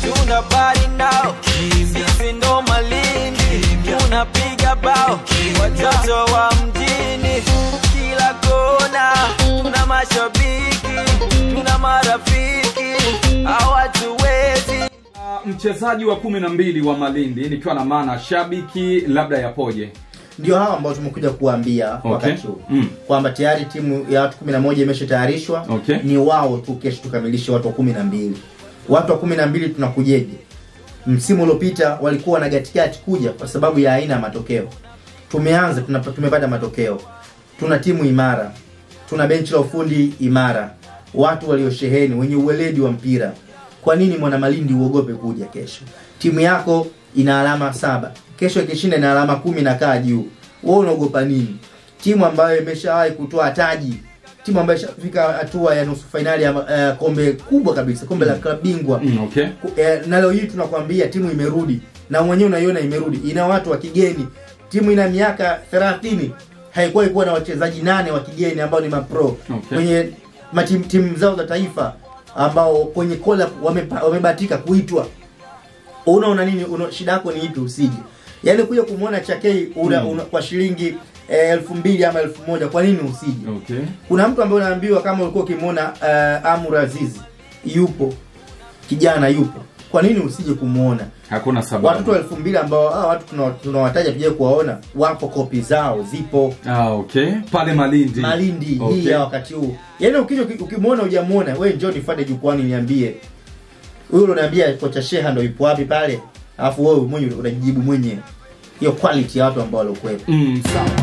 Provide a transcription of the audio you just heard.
Tuna party now, sisi ndo Malindi, tunapiga bao, watoto wa mjini. Kila kona tuna mashabiki, tuna marafiki, hawatuwezi. Mchezaji wa 12 wa Malindi, nikiwa na maana shabiki labda yapoje? Ndio hawa ambao tumekuja kuambia wakati huu kwamba tayari timu ya watu 11 imeshatayarishwa. Ni wao tu kesho tukamilishe watu wa 12. Watu wa 12 tunakujeje? Msimu uliopita walikuwa na gatikati kuja kwa sababu ya aina ya matokeo. Tumeanza tumepata matokeo. Tuna timu imara. Tuna benchi la ufundi imara. Watu waliosheheni wenye uweledi wa mpira. Kwa nini mwana Malindi uogope kuja kesho? Timu yako ina alama 7. Kesho ikishinda ina alama 10 na kaa juu. Wewe unaogopa nini? Timu ambayo imeshawahi kutoa taji, timu ambayo ishafika hatua ya nusu finali ya kombe kubwa kabisa, kombe la klabu bingwa. Na leo hii tunakwambia timu imerudi, na mwenyewe unaiona imerudi. Ina watu wa kigeni. Timu ina miaka 30 haikuwa ikuwa na wachezaji 8 wa kigeni ambao ni mapro. Kwenye timu zao za taifa ambao kwenye call up wamebahatika kuitwa. Unaona nini? Shida yako ni ipi usije? Yaani kuja kumuona Chakei kwa shilingi 2000 ama 1000, kwa nini usije? Kuna mtu ambaye unaambiwa kama ulikuwa ukimuona Amur Aziz yupo, kijana yupo, kwa nini usije kumuona? Hakuna sababu. Watoto 2000 ambao watu tunawataja tuje kuwaona, wapo, kopi zao zipo. Pale Malindi. Malindi hii ya wakati huu. Yaani ukija ukimuona hujamuona, wewe njoo nifuate jukwani niambie. Huyo unaniambia kocha Sheha ndio yupo wapi pale? Alafu wewe mwenyewe unajijibu mwenyewe. Hiyo quality ya watu ambao walikuwepo. Sawa.